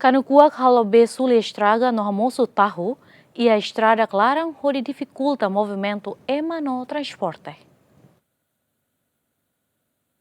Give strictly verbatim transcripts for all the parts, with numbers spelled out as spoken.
Kanu kuak halo bee suli estraga no hamosu tahu iha estrada klaran hodi difikulta movimentu ema no transporte.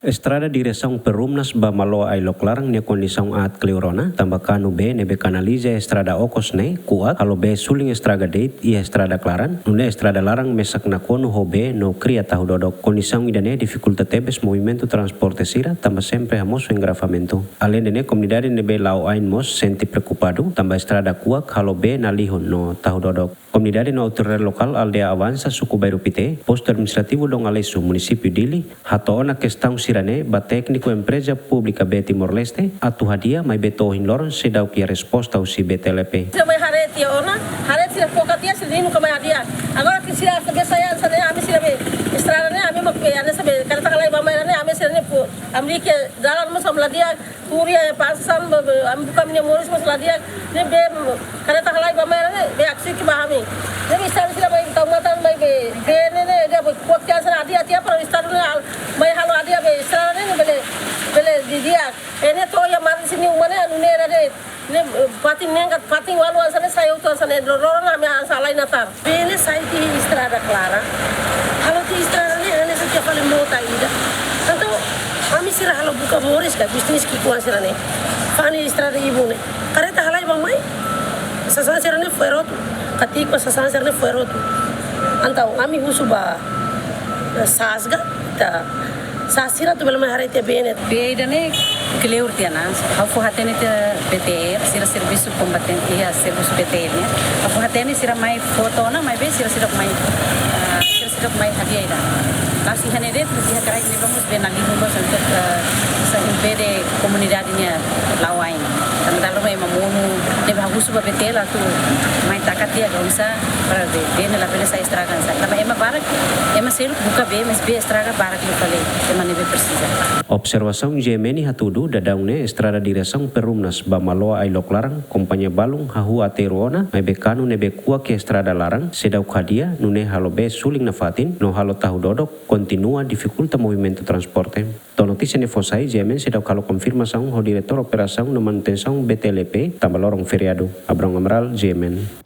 Estrada diresaun Perumnas ba Maloa Ailok Laran nia kondisaun aat kleur ona, tanba kanu bee ne'ebé kanaliza estrada okos ne'e, kuak, halo bee suli estraga de'it iha estrada klaran, nune'e estrada laran mesak nakonu ho bee no kria tahu dodok. Kondisaun ida-ne'e difikulta tebes movimentu transporte sira, tanba sempre hamosu engarrafamentu. Aleinde ne'e, komunidade ne'ebé la'o ain mós sente preokupadu, tanba estrada kuak, halo bee nalihun no tahu dodok. Komunidade no autoridade lokál aldeia Avansa, suku Bairru Pité, postu administrativu Dom Aleixo, munisípiu Dili, hato'o ona kestaun sira-ne'e ba tékniku empreza públika Bee Timor-Leste, atu hadi'a, maibé to'o ohin loron seidauk iha resposta husi B T L P. Sira mai haree tiha ona, haree sira foka tiha, sira ninu ka mai hadi'a. Agora ke sira bee sa'e hanesan ne'e, ami sira bee estrada ne'e, ami mak bee hanesan bee kareta halai bá-mai ne'e, ami sira-nia pu, ami ke dalan mós ami la di'ak, tuur iha pasan, bee, bee, ami buka ami-nia moris mós la di'ak, ne'e bee, kareta halai bá-mai ne'e, bee aksi ke ba ami. Ne'e bee sa'e sira mai tau matan mai bee, bee ne'e ne'e, ida bee kuak tiha hanesan ne'e, hadi'a tiha para estadu ne'e hal, mai halo hadi'a bee estrada ne'e, ne'e bele, bele di'ak. Ne'e to'o iha marin sini uma ne'e, anu ne'e ida de'it. Ne'e, eh, fatin neen ka, fatin ualu hanesan ne'e sa'e hotu hanesan ne'e, loroloron ami hanesan halai natar. Bee ne'e sa'e tiha estrada klaran. Halo tiha estrada ne'e, hanesan tiha fali mota ida. Entaun, ami sira halo buka moris ka, bisnis ki'ikoan sira-ne'e. Fani estrada ibun ne'e. Kareta halai bá-mai. Sasán sira-ne'e fo'er hotu. Katik ba sasán sira-ne'e fo'er hotu. Entaun, ami husu ba, eh, SASGA, ita, SASGA sira atu bele mai haree tiha bee ne'e. Bee ida-ne'e kleur tiha ona, ha'u fó-hatene tiha B T R, sira servisu kombatente, iha servisu B T R ne'e. Ha'u fó-hatene sira mai foto ona, maibé sira seidauk mai, ah, sira seidauk mai hadi'a ida. La'ós iha ne'e de'it, iha kraik ne'ebá mós bee nalihun mós, entaun, ah, sei impede komunidade nia la'o ain. Tanba dala ruma ema monu, ne'ebé ha'u husu ba B T L atu mai taka tiha ka oinsá, para bee, bee ne'e labele sa'e estraga hanesan. Tanba ema barak, ema seluk buka bee, mas bee estraga barak liu fali, ema ne'ebé presiza. Observasaun G M N hatudu, daudaun ne'e estrada diresaun Perumnas ba Maloa Ailok Laran, kompañia balun hahú aterru ona, maibé kanu ne'ebé kuak iha estrada laran, seidauk hadi'a, nune'e halo bee suli nafatin, no halo tahu dodok, kontinua difikulta movimentu transporte. To'o notísia ne'e fó sai, G M N seidauk halo konfirmasaun ho Diretór Operasaun no Manutensaun B T L P, tanba loron feriadu. Abrão Amaral, G M N.